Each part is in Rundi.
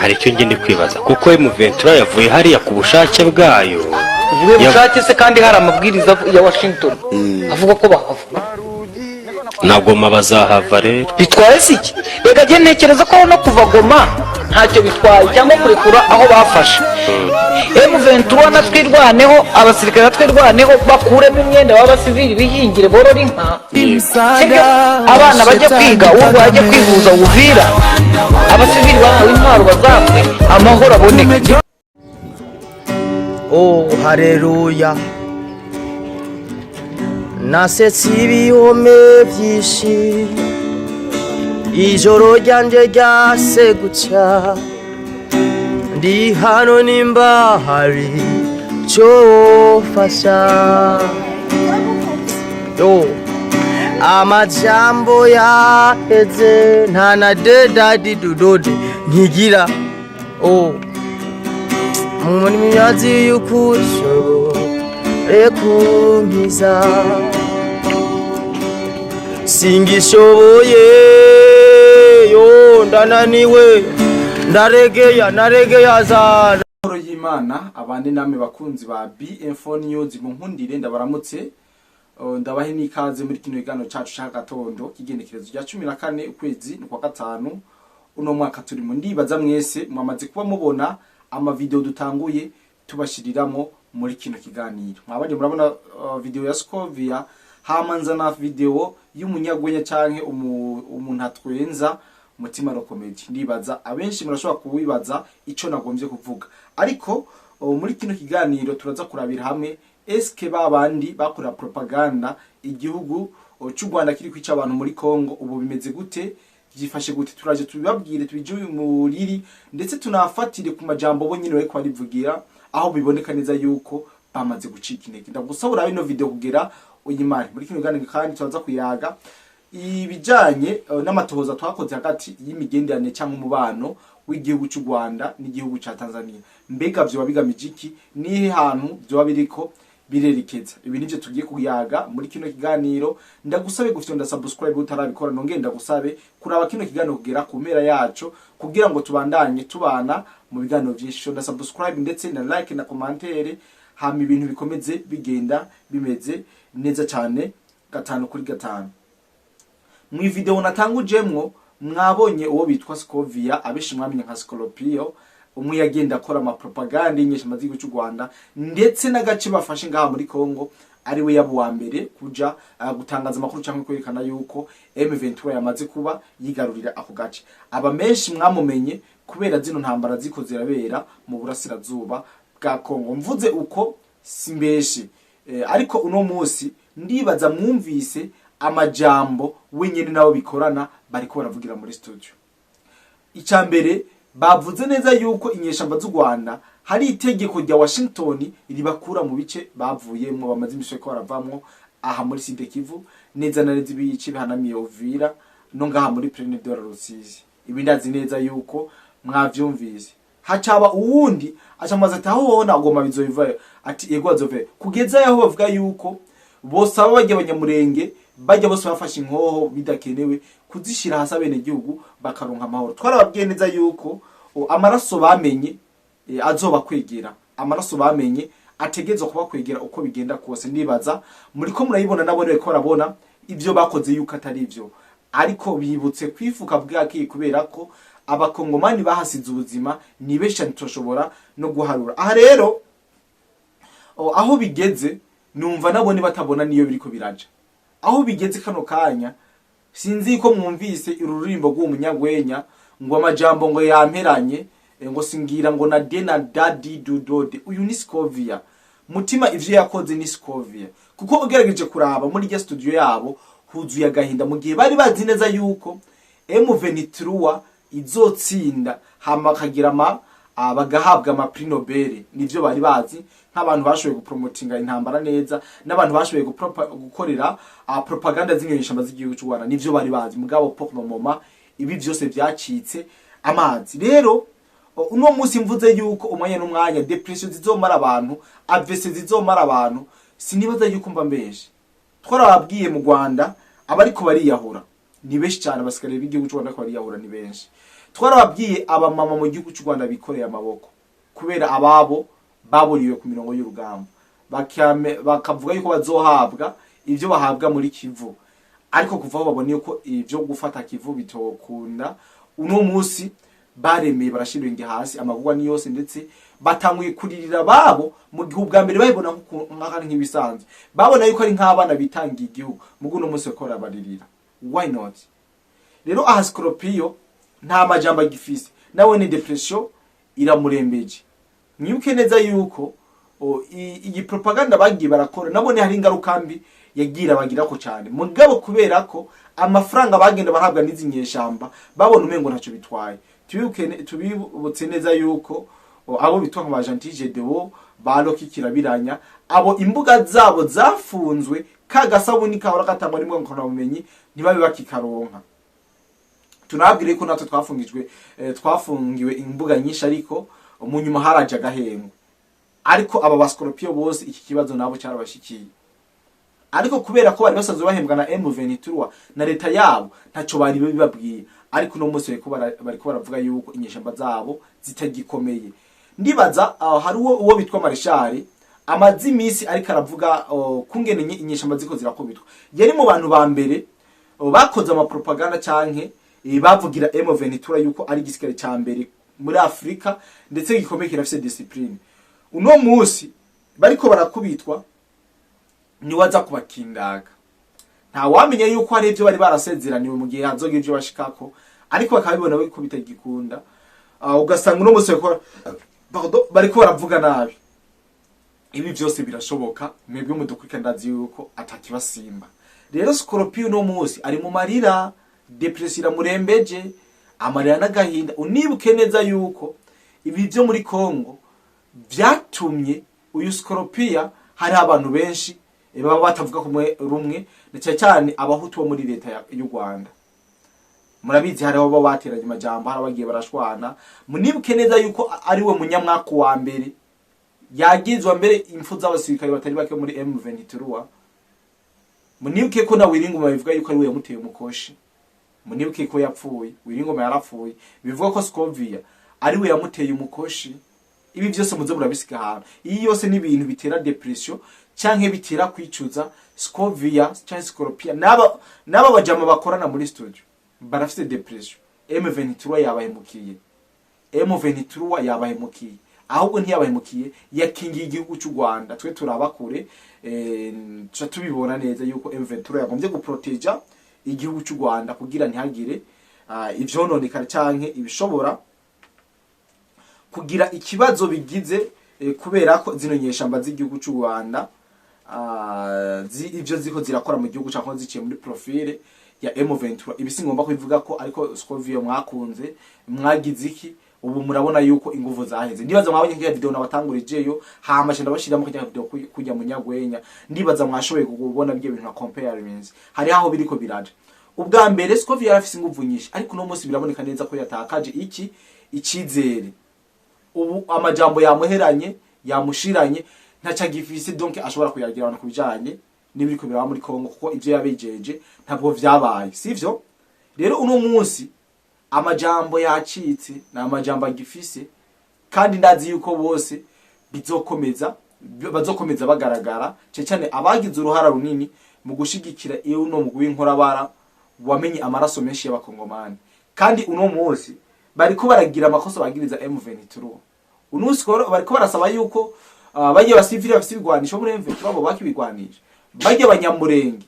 Hari icyo ngende kwibaza, kuko M23 yavuye hariya ku bushake bwayo. Uvuye bushake se kandi hari amabwiriza ya Washington avuga ko bahava? Ntabwo Goma bazahava rero. Bitwaye si iki? Reka njye ntekereza ko no kuva Goma ntacyo bitwaye, cyangwa kurekura aho bafashe. M23 na Twirwaneho, abasirikare na Twirwaneho bakuremo imyenda b'abasivili, bihingire, borore inka, sibyo? Abana bajye kwiga, urwaye ajye kwivuza Uvira, abasivili bahawe intwaro bazapfe, amahoro aboneke. Oh haleluya, nasetse ibihome byinshi, ijoro ryanjye ryase gucya, ndi hano nimba hari cyo fasha yo. Amajambo yaheze, nta na dedadi dudode nkigira. Oh, muri miyazi y'ukushobore kunkiza, singishoboye yo, ndananiwe, ndaregeya, naregeya za. Amahoro y'Imana abandi namwe bakunzi ba BM4 News, mu nkundire ndabaramutse. Ndabahe n'ikaze muri kino kiganiro cacu c'agatondo k'igenekerezo rya 14 ukwezi kwa gatanu uno mwaka turimo. Ndibaza mwese mwamaze kuba mubona amavideo dutanguye tubashiriramo muri kino kiganiro. Mwabanje murabona video ya Scovia, hamanza na video y'umunyagwenya canke umuntu atwenza, Mutima Comedy. Ndibaza abenshi murashobora kuwibaza ico nagombye kuvuga, ariko muri kino kiganiro turaza kurabira hamwe eske babandi bakora propaganda igihugu c'u Rwanda kiri kwica abantu muri Congo, ubu bimeze gute, byifashe gute? Turaje tubibabwire, tubije muriri, ndetse tunafatire ku majambo bo nyine bariko barivugira, aho biboneka neza yuko bamaze gucika intege. Ndagusaba urabe ino video kugera uyimare. Muri kino kiganiro kandi turaza kuyaga ibijanye n'amatohoza twakoze hagati y'imigenderanire cyangwa umubano w'igihugu cy'u Rwanda n'igihugu ca Tanzania. Mbega vyoba bigamije iki? Nihe hantu vyoba biriko birerekeza? Ibi nivyo tugiye kuyaga muri kino kiganiro. Ndagusabe gufyonda subscribe utarabikora, nongeye ndagusabe kuraba kino kiganiro kugera ku mpera yaco kugira ngo tubandanye tubana mu biganiro vyinshi. Fyonda subscribe ndetse na like na commentaire, hama ibintu bikomeze bigenda bimeze neza cyane gatanu kuri gatanu. Mu video natangujemwo mwabonye uwo bitwa Scovia, abenshi mwamenye nka Scorpio, umwe yagenda akora ama propaganda y'inyeshyamba z'igihugu cy'u Rwanda ndetse n'agace bafashe ngaha muri Congo, ari we yaba uwa mbere kuja gutangaza amakuru cyangwa kwerekana yuko M23 yamaze kuba yigarurira ako gace. Aba menshi mwamumenye kubera zino ntambara ziko zirabera mu burasirazuba bwa Congo. Mvuze uko simbeshi, ariko uno munsi ndibaza mwumvise amajambo wenyine nabo bikorana bariko baravugira muri studio. Icya mbere bavuze neza yuko inyeshamba z'u Rwanda hari itegeko rya Washington ribakura mu bice bavuyemwo, bamaze imisi ko baravamwo aha muri Sud Kivu, neza na neza ibice bihanamiye Uvira no ngaha muri Plaine de la Rusizi. Ibi ndazi neza yuko mwavyumvise. Hacaba uwundi acamaze ati: "Aho wona agoma bizobivayo?" Ati: "Yego, azovayo." Kugeza yaho bavuga yuko bosaba bajya abanyamurenge bajya bose bafashe inkoho bidakenewe kuzishira hasi, abene gihugu bakaronka amahoro. Twarababwiye neza yuko amaraso bamenye azoba kwegera, amaraso bamenye ategerezwa kuba kwegera uko bigenda kose. Ndibaza muriko murayibona, nabone bariko barabona ivyo bakoze yuko atari ivyo, ariko bibutse kwifuka bwaki, kubera ko abakongomani bahasize ubuzima ni benshi cyane tutoshobora no guharura. Aha rero aho bigeze numva nabone batabona niyo biriko biraja. Aho bigeze kano kanya, sinzi ko mwumvise ururirimbo rw'uwo munyagwenya ngo amajambo ngo yamperanye, ngo singira ngo na de na dadi dudode. Uyu ni Scovia Mutima, ivyo yakoze ni Scovia, kuko ugerageje kuraba muri rya studio yabo huzuye agahinda, mu gihe bari bazi neza yuko M23 izotsinda, hama bakagira ama bagahabwa ama prix Nobel. Nivyo bari bazi nk'abantu bashoboye gupromotinga intambara neza n'abantu bashoboye gukorera propaganda z'inyeshyamba z'igihugu cy'u Rwanda. Nivyo bari bazi, mugabo pour le moment ibi vyose vyacitse amazi. Rero uno munsi mvuze yuko umwanya n'umwanya dépression zizomara abantu, AVC zizomara abantu, sinibaza yuko mba mbeshe. Twarababwiye, mu Rwanda abariko bariyahura ni benshi cyane, abasikariye b'igihugu cy'u Rwanda bariko bariyahura ni benshi. Twarababwiye abamama mu gihugu cy'u Rwanda bikoreye amaboko kubera ababo baburiwe ku mirongo y'urugamba, bakavuga yuko bazohabwa ibyo bahabwa muri Kivu, ariko kuva aho babona yuko ibyo gufata Kivu bitokunda, uno munsi baremeye barashira inge hasi, amagurwa ni yose, ndetse batanguye kuririra babo. Mu gihe ubwa mbere babibona nk'aho nk'ibisanzwe, babona yuko ari nk'abana bitangiye igihugu, mugu uno munsi bariko barabaririra. Why not? Rero aha Scorpio nta majambo agifise, nawe ni dépression iramurembeje. Mwibuke neza yuko iyi propaganda bagiye barakora nabone hari ingaruka mbi yagira bagirako cyane, mugabo kubera ko amafaranga bagenda barahabwa n'izi nyeshamba babona umengo ntacyo bitwaye. Tubibutse neza yuko abo bitwa nka ba Gentil Gedeo, ba Rocky Kirabiranya, abo imbuga zabo zafunzwe, ka gasabuni kahora katangwa n'imbuga ngurukanabumenyi ntibabe bakikaronka. Tunababwire ko natwe twafungijwe, twafungiwe imbuga nyinshi, ariko mu nyuma haraje agahengwe. Ariko aba bascorpio bose iki kibazo nabo cyarabashikiye, ariko kubera ko bari basanzwe bahembwa na M23 na leta yabo, ntaco bari bibabwiye. Ariko uno munsi bariko baravuga yuko inyeshamba zabo zitagikomeye. Ndibaza hari uwo bitwa Marishari amaze imisi ariko aravuga kungene inyeshamba ziko zirakubitwa. Yari mu bantu ba mbere bakoze amapropaganda canke bavugira M23 yuko ari igisikare ca mbere muri Afrika, ndetse gikomeye, kirafise discipline. Uno munsi bariko barakubitwa, niwaza kubakindaga. Nta wamenya yuko hari ibyo bari barasezeraniwe mu gihe hazogira ibyo bashikako, ariko bakabibona ko bitagikunda. Ugasanga uno munsi pardon, bariko baravuga nabi. Ibi byose birashoboka, mwebwe mudukurikira ndazi yuko atakibasimba. Rero Scorpio uno munsi ari mu marira, dépression iramurembeje, amarira n'agahinda. Unibuke neza yuko ibi byo muri Congo vyatumye uyu Scorpia hari abantu benshi baba batavuga kumwe rumwe, na cyane cyane abahutu bo muri leta y'u Rwanda. Murabizi, hariho baba bateranye amajambo, hari abagiye barashwana. Munibuke neza yuko ari we munyamwaka wa mbere yagizwa mbere impfu z'abasirikare batari bake muri M23. Munibuke ko na Wiringoma bivuga yuko ari we yamuteye umukoshi. Munibuke ko yapfuye, Wiringoma yarapfuye, bivuga ko Scovia ari we yamuteye umukoshi. Ibi byose muze murabisiga ahantu. Iyi yose ni ibintu bitera dépression canke bitera kwicuza. Scovia canke Scorpia n'aba bajama bakorana muri studio barafite dépression. M23 yabahemukiye, M23 yabahemukiye. Ahubwo ntiyabahemukiye, yakingiye igihugu cy'u Rwanda. Twe turaba kure, tuca tubibona neza yuko M23 yagombye guproteja igihugu cy'u Rwanda kugira ntihagire ivyononekara canke ibishobora kugira ikibazo bigize, kubera ko zino nyeshamba z'igihugu cy'u Rwanda ivyo ziko zirakora mu gihugu cyangwa ziciye muri profile ya M23. Ibi singomba kubivuga ko, ariko Scovia mwakunze mwagize iki? Ubu murabona yuko inguvu zaheze. Ndibaza mwabonye kya video nabatangurijeyo, hama nca ndabashiramo kya video kujya mu nyagwenya. Ndibaza mwashoboye kubona byo bintu na comparisons, hari aho biriko biraja. Ubwa mbere Scovia yarafise inguvu nyinshi, ariko no munsi biraboneka neza ko yatakaje iki icizere. Ubu amajambo yamuheranye, yamushiranye, ntaco agifise, donc ashobora kuyagira abantu kubijanye n'ibiriko biraba muri Kongo, kuko ivyo yabijeje ntabwo vyabaye, sivyo? Rero uno munsi amajambo yacitse, ni amajambo agifise, kandi ndazi yuko bose bizokomeza, bazokomeza bagaragara, cyane cyane abagize uruhara runini mu gushigikira iyo uno mugwi w'inkorabara wamenye amaraso menshi y'abakongomani. Kandi uno munsi bariko baragira amakosa bagiriza M23. Uno munsi bariko barasaba yuko bagiye basivili bafise ibigwanisho muri M23 bo bakibigwanisha, bagiye abanyamurenge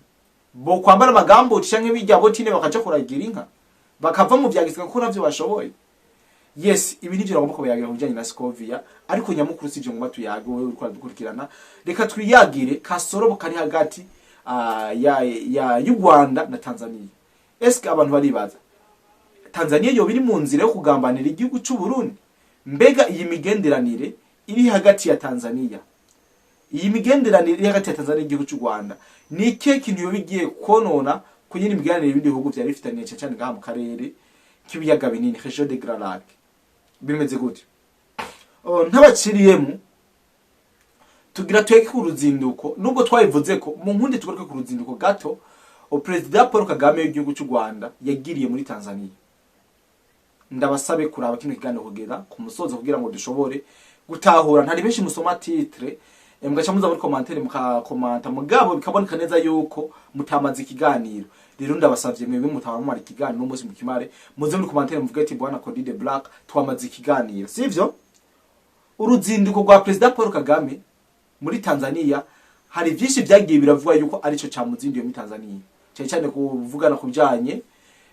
bo kwambara amagambo canke bijya botine bakaja kuragira inka, bakava mu vya gisirikare kuko navyo bashoboye. Yes, ibi nivyo nagomba kubayagira ku bijanye na Scovia, ariko nyamukuru sivyo ngomba tuyage. Wowe uriko uradukurikirana, reka twiyagire kasorobo kari hagati ya y'u Rwanda na Tanzania. Eske abantu baribaza Tanzania yoba iri mu nzira yo kugambanira igihugu c'u Burundi? Mbega iyi migenderanire iri hagati ya Tanzania, iyi migenderanire iri hagati ya Tanzania n'igihugu cy'u Rwanda, ni ikihe kintu yoba igiye konona ku yindi migenderanire y'ibindi bihugu vyari bifitaniye, cane cyane ngaha mu karere k'ibiyaga binini, région des Grands Lacs? Bimeze gute? Oh, ntabaciriyemo, tugira tweke ku ruzinduko, nubwo twabivuze ko mu nkundi tugaruke ku ruzinduko gato o Perezida Paul Kagame w'igihugu cy'u Rwanda yagiriye muri Tanzania. Ndabasabe kuraba kino kiganiro kugera ku musozo kugira ngo dushobore gutahura. Ntari benshi musoma titre, mugaca muza muri commentaire mukakomanta, mugabo bikaboneka neza yuko mutamaze ikiganiro. Rero ndabasavye mwebwe mutamara ikiganiro umunsi mukimare, muze muri commentaire muvuge ati: "Bwana Cody the Black, twamaze ikiganiro." Sivyo? Uruzinduko rwa Perezida Paul Kagame muri Tanzania, hari vyinshi vyagiye biravugwa yuko arico camuzinduye muri Tanzania, cyane cyane kuvugana ku bijanye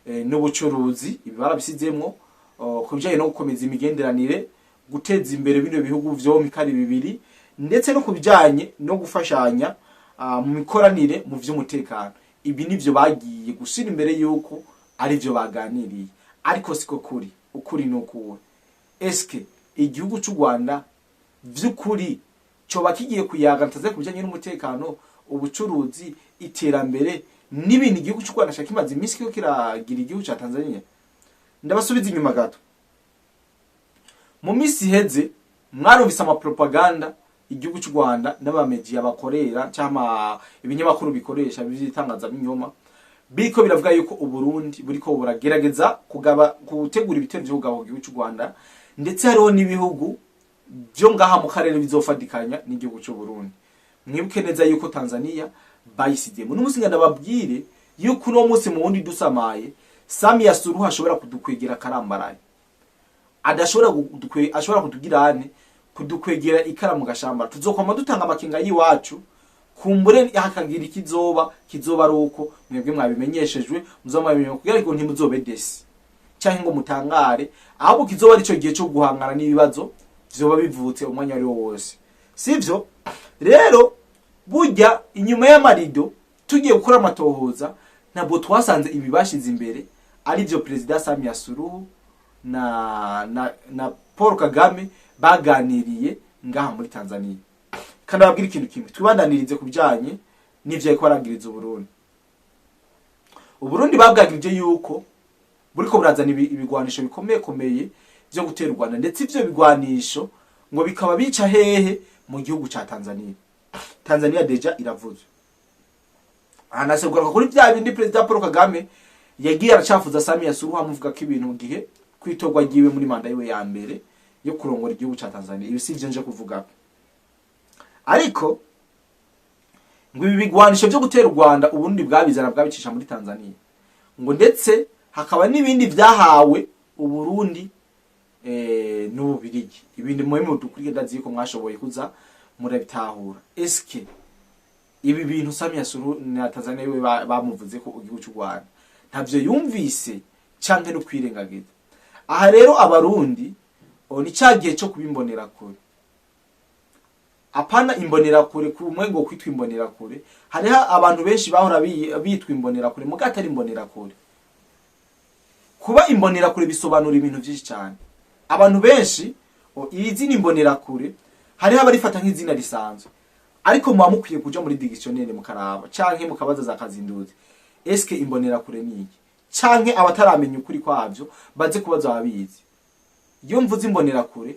n'ubucuruzi. Ibi barabisizemwo, ku bijanye no gukomeza imigenderanire, guteza imbere bino bihugu vyompi ko ari bibiri, ndetse no ku bijanye no gufashanya mu mikoranire mu vy'umutekano. Ibi nivyo bagiye gushira imbere yuko arivyo baganiriye, ariko siko kuri. Ukuri ni ukuwe: eske igihugu c'u Rwanda vy'ukuri coba kigiye kuyaga ntaze ku bijanye n'umutekano, ubucuruzi, iterambere n'ibindi igihugu cy'u Rwanda shaka kimaze iminsi kiriko kiragira igihugu ca Tanzania? Ndabasubiza inyuma gato. Mu minsi iheze mwarumvise amapropaganda igihugu cy'u Rwanda n'abamedia bakorera cyangwa ibinyamakuru bikoresha by'itangazabinyoma biriko biravuga yuko Uburundi buriko buragerageza kugaba, gutegura ibitero vyo kugaba ku gihugu cy'u Rwanda, ndetse hariho n'ibihugu byo ngaha mu karere bizofadikanya n'igihugu cy'u Burundi. Mwibuke neza yuko Tanzania bayisigiyemo. N'umunsi nga ndababwire yuko uno munsi mu wundi dusamaye, Samia Suluhu ashobora kudukwegera karambaraye, adashobora ashobora kutugira ane, kudukwegera ikara mu gashamba. Tuzokwama dutanga amakenga y'iwacu, kumbure hakagira ikizoba, kizoba ari uko mwebwe mwabimenyeshejwe, muzoba mwabimenye kugira ngo ntimuzobe déçus canke ngo mutangare, ahubwo kizoba arico gihe cyo guhangana n'ibibazo vyoba bivutse umwanya wari wo wose. Sivyo? Rero burya inyuma y'amarido tugiye gukora amatohoza, ntabwo twasanze ibi bashize imbere arivyo Perezida Samia Suluhu na Paul Kagame baganiriye ngaha muri Tanzania. Kandi ababwira ikintu kimwe, twibandanirize ku bijanye n'ivyo yariko aragiriza Uburundi. Uburundi babwagirije yuko buriko burazana ibigwanisho bikomeye komeye vyo gutera u Rwanda, ndetse ivyo bigwanisho ngo bikaba bica hehe? Mu gihugu ca Tanzania. Tanzania déjà iravuzwe. Anasegura kuri vya bindi Perezida Paul Kagame yagiye aracafuza Samia Suluhu, amuvuga ko ibintu gihe kwitorwa ryiwe muri manda yiwe ya mbere yo kurongora igihugu ca Tanzania. Ibi sivyo nje kuvuga, ariko ngo ibi bigwanisho vyo gutera u Rwanda, Uburundi bwabizana bwabicisha muri Tanzania, ngo ndetse hakaba n'ibindi vyahawe Uburundi n'Ububirigi. Ibindi mwe mudukurike, ndazi ko mwashoboye kuza murabitahura. Eske ibi bintu Samia Suluhu na Tanzania we bamuvuze ko igihugu cy'u Rwanda ntavyo yumvise canke no kwirengagiza? Aha rero Abarundi, ni ca gihe cyo kubimbonera kure. Apana imbonerakure kumwe ngo kwitwa imbonerakure. Hariho abantu benshi bahora bitwa imbonerakure muga atari imbonerakure. Kuba imbonerakure bisobanura ibintu byinshi cyane. Abantu benshi, iri zina imbonerakure hariho abarifata nk'izina risanzwe, ariko muba mukwiye kuja muri dictionnaire mukaraba canke mukabaza za kazinduzi: eske imbonerakure ni iki? Canke abataramenya ukuri kwavyo baze kubaza ababizi. Iyo mvuze imbonerakure,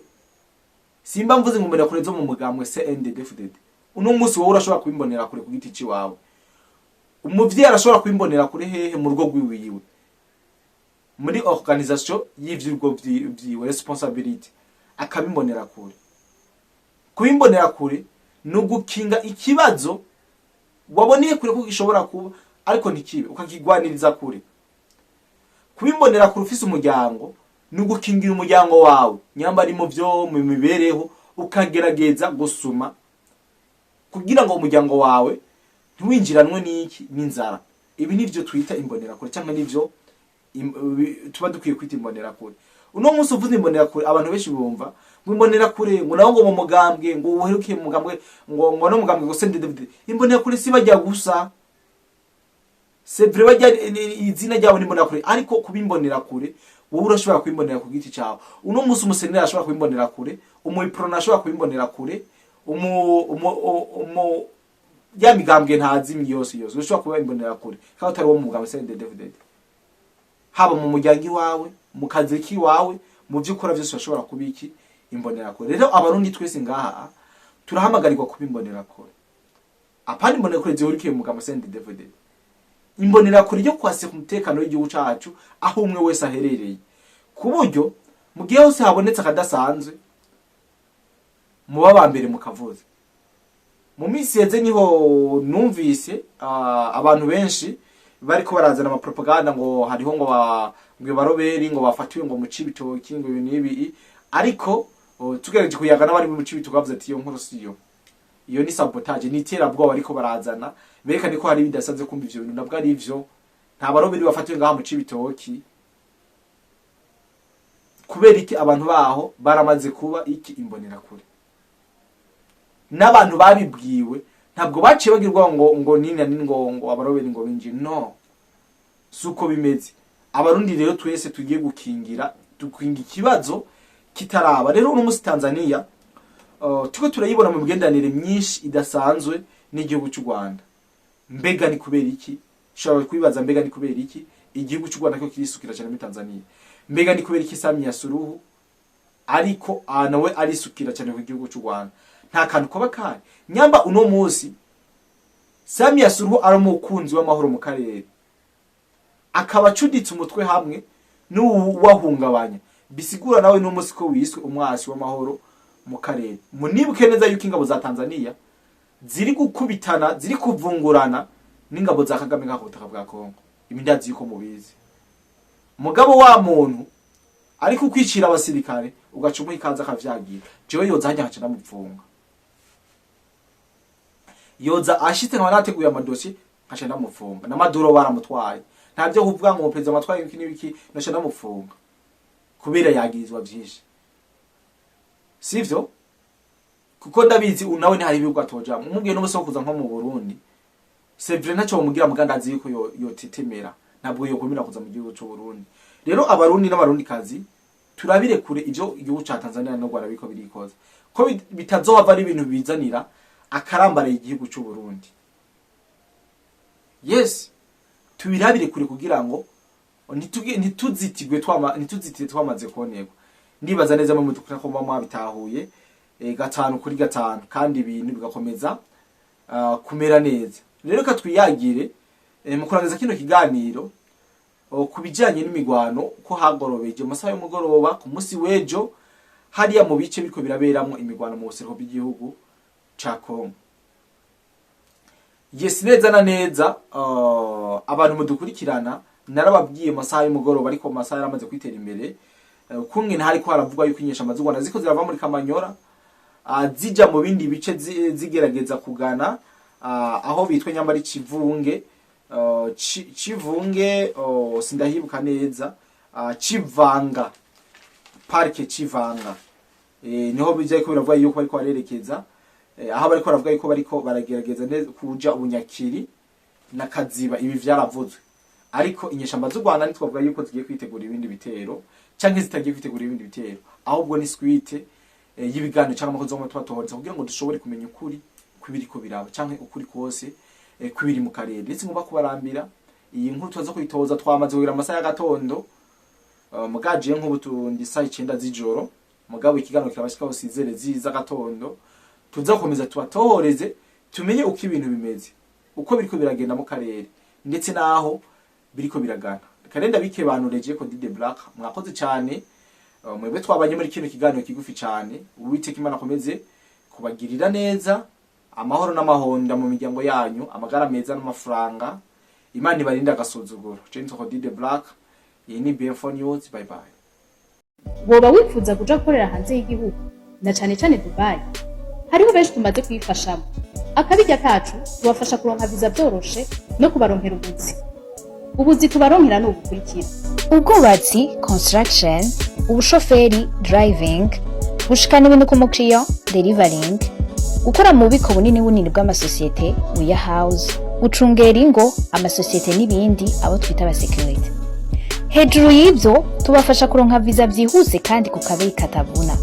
simba mvuze ngo imbonerakure zo mu mugambwe CNDD-FDD. Uno munsi wowe urashobora kuba imbonerakure ku giti ciwawe. Umuvyeyi arashobora kuba imbonerakure hehe? Mu rugo rwiwiwe, muri organisation y'ivyugo vyiwe, responsabilité, akaba imbonerakure. Kuba imbonerakure ni ugukinga ikibazo waboneye kure ko gishobora kuba, ariko ntikibe, ukakigwaniriza kure. Kuba imbonerakure ufise umuryango ni ugukingira umuryango wawe, nyamba ari mu vyo mu mibereho, ukagerageza gusuma kugira ngo umuryango wawe ntiwinjiranwe n'iki? N'inzara. Ibi nivyo twita imbonerakure, cyangwa nivyo tuba dukwiye kwita imbonerakure. Uno munsi uvuze imbonerakure, abantu benshi bumva ngo imbonerakure ngo nawo ngo mu mugambwe, ngo uherukiye mu mugambwe, ngo no mugambwe ngo CNDD-FDD. Imbonerakure si bajya gusa. C'est vrai, bajya izina ryabo ni imbonerakure, ariko kuba imbonerakure, wowe urashobora kubimbonera ku giti cyawe. Uno munsi umusenera ashobora kubimbonera kure, umuiprona ashobora kubimbonera kure, umu ya migambwe ntazimye yose yose ushobora kuba imbonera kure kandi utari wo mu mugambwe CNDD-FDD. Haba mu muryango iwawe, mu kazi kiwawe, mu byo ukora byose, urashobora kuba iki? Imbonerakure. Rero Abarundi twese ngaha turahamagarirwa kuba imbonerakure. Apana imbonerakure zihurikiye mu mugambwe CNDD-FDD, imbonerakure yo kwasika umutekano w'igihugu cacu aho umwe wese aherereye. Ku buryo mu gihe hose habonetse akadasanzwe, muba ba mbere mukavuza. Mu minsi yeze niho numvise abantu benshi bariko barazana amapropaganda ngo hariho ngo ngo baroberi ngo bafatiwe ngo mu Cibitoki, ngo ibi n'ibi, ariko tugerageje kuyaga n'abari mu Cibitoki bavuze ati iyo nkuru siyo, iyo ni sabotage, ni iterabwoba bariko barazana berekane ko hari bidasanzwe. Kumva ivyo bintu nabwo ari ivyo, nta baroberi bafatiwe ngaha mu Cibitoki. Kubera iki? Abantu baho baramaze kuba iki? Imbonerakure. N'abantu babibwiwe ntabwo baciye bagirwa ngo nini na nini ngo abaroberi ngo binjire. No suko bimeze. Abarundi rero twese tugiye gukingira, dukinga ikibazo kitaraba. Rero uno musi Tanzania tuko turayibona mu migenderanire myinshi idasanzwe n'igihugu cy'u Rwanda. Mbega ni kubera iki? Ushobora kwibaza, mbega ni kubera iki igihugu cy'u Rwanda ko kirisukira cyane muri Tanzania? Mbega ni kubera iki Samia Suluhu ariko nawe arisukira cyane ku gihugu cy'u Rwanda? Nta kantu kuba kari nyamba. Uno munsi Samia Suluhu ari umukunzi w'amahoro mu karere, akaba acuditse umutwe hamwe n'uwahungabanya, bisigura nawe n'umunsi ko wiswe umwasi w'amahoro mu karere. Munibuke neza yuko ingabo za Tanzania ziri gukubitana, ziri kuvungurana n'ingabo za Kagame ngaho ku butaka bwa Kongo. Ibi ndazi yuko mubizi. Mugabo wa muntu ariko ukwicira abasirikare ugaca umuha ikaze akavyagira, jewe yoza hajya nkaca ndamupfunga. Yoza ashitse nkaba nateguye amadosiye, nkaca ndamupfunga. Na Maduro baramutwaye, nta byo kuvuga ngo umuperezida amatwaye ibiki n'ibiki, naca ndamupfunga kubera yagirizwa vyinshi, sivyo? Kuko ndabizi nawe ntihari ibihugu atojamwo. Umubwiye n'ubusa wo kuza nko mu Burundi, c'est vrai, ntacyo bamubwira, muga ndazi yuko yotetemera, ntabwo yokwemera kuza mu gihugu c'u Burundi. Rero Abarundi n'Abarundi kazi, turabire kure ivyo igihugu ca Tanzania no Rwanda biriko birikoza, ko bitazohava ari ibintu bizanira akarambaraye igihugu c'u Burundi. Yes, tubirabire kure kugira ngo ntituzitirwe twama ntituzitire twamaze konerwa. Ndibaza neza mu mutwe ko muba mwabitahuye gatanu kuri gatanu, kandi ibintu bigakomeza kumera neza. Rero reka twiyagire mu kurangiza kino kiganiro ku bijyanye n'imigwano ko hagorobeje mu masaha y'umugoroba ku munsi w'ejo hariya mu bice biriko biraberamwo imigwano mu buseruko bw'igihugu ca Kongo. Yes, neza na neza, abantu mudukurikirana, narababwiye mu masaha y'umugoroba, ariko mu masaha yaramaze kwitera imbere kungene hariko haravugwa yuko inyeshamba z'u Rwanda ziko zirava muri Kamanyora, zija mu bindi bice, zigerageza kugana aho bitwa nyambari Civunge, Civunge, sindahibuka neza, Civanga, parike Civanga, niho bijya ko biravuga yuko bariko barerekeza, aho bariko baravuga yuko bariko baragerageza neza kuja Ubunyakiri na Kaziba. Ibi vyaravuzwe, ariko inyeshamba z'u Rwanda ntitwavuga yuko zigiye kwitegura ibindi bitero canke zitagiye kwitegura ibindi bitero, ahubwo ni suite y'ibiganiro cyangwa amakozi yo tubatohoreza kugira ngo dushobore kumenya ukuri kw'ibiriko biraba canke ukuri kose kw'ibiri mu karere. Ndetse ngomba kubarambira iyi nkuru tuza kuyitoza, twamaze kugira amasaha y'agatondo, mugajiye nk'ubu tundi saa 9 z'ijoro, mugabo ikiganiro kirabashikaho sizere z'agatondo. Tuza gukomeza tubatohoreze, tumenye uko ibintu bimeze, uko biriko biragenda mu karere ndetse naho biriko biragana. Reka rero ndabikebanureje ko Dide Black, mwakoze cyane mwebwe twabanye muri kino kiganiro kigufi cyane. Uwiteka Imana akomeze kubagirira neza, amahoro n'amahonda mu miryango yanyu, amagara meza n'amafaranga. Imana ibarinde agasuzuguro. James Dide Black, iyi ni BM4 News. Bye bye. Woba wifuza kuja gukorera hanze y'igihugu na cane cane Dubai? Hariho benshi tumaze kuyifashamo. Akabirya kacu tubafasha kuronka viza vyoroshe no kubaronkera ubuzi. Ubuzi tubaronkera ni ubukurikira: ubwubatsi, construction, ubushoferi, driving, gushikana ibintu ku mukiriya, delivering, gukora mu bubiko bunini bunini bw'amasosiyete, warehouse, gucungera ingo, amasosiyete n'ibindi, abo twita abasekirite. Hejuru y'ibyo, tubafasha kuronka viza byihuse kandi ku kabeyi katavuna.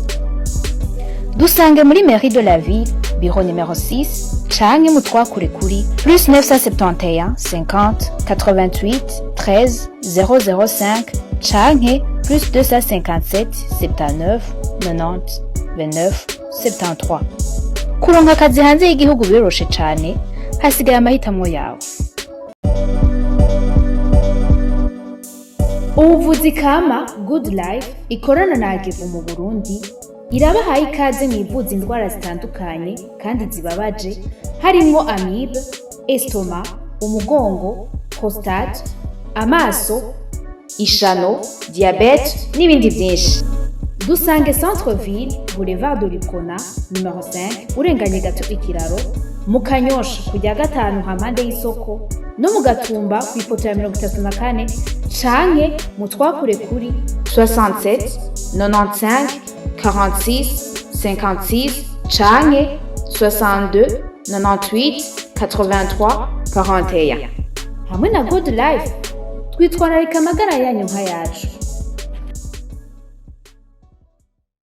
Dusange muri mairie de la ville, bureau numéro 6, canke mutwakure kuri plus 971 50 88 13 005 canke plus 257 79 90 29 73. Kuronka akazi hanze y'igihugu biroroshe cane, hasigaye amahitamo yawe. Ubuvuzi kama Good Life ikorana na Agevu mu Burundi irabahaye ikaze mu ivuza indwara zitandukanye kandi zibabaje, harimwo amibe, estomac, umugongo, prostate, amaso, ishano, diabète n'ibindi byinshi. Dusange Centre Ville, Boulevard de l'Uprona numéro 5, urenganye gato ikiraro mu Kanyosha, kujya gatanu hampande y'isoko, no mu Gatumba ku ipoto ya 34, canke mu twakure kuri 67 95 46 56 canke 62 98 83 41. Hamwe na Good Life twitwararika amagara yanyu nk'ayacu.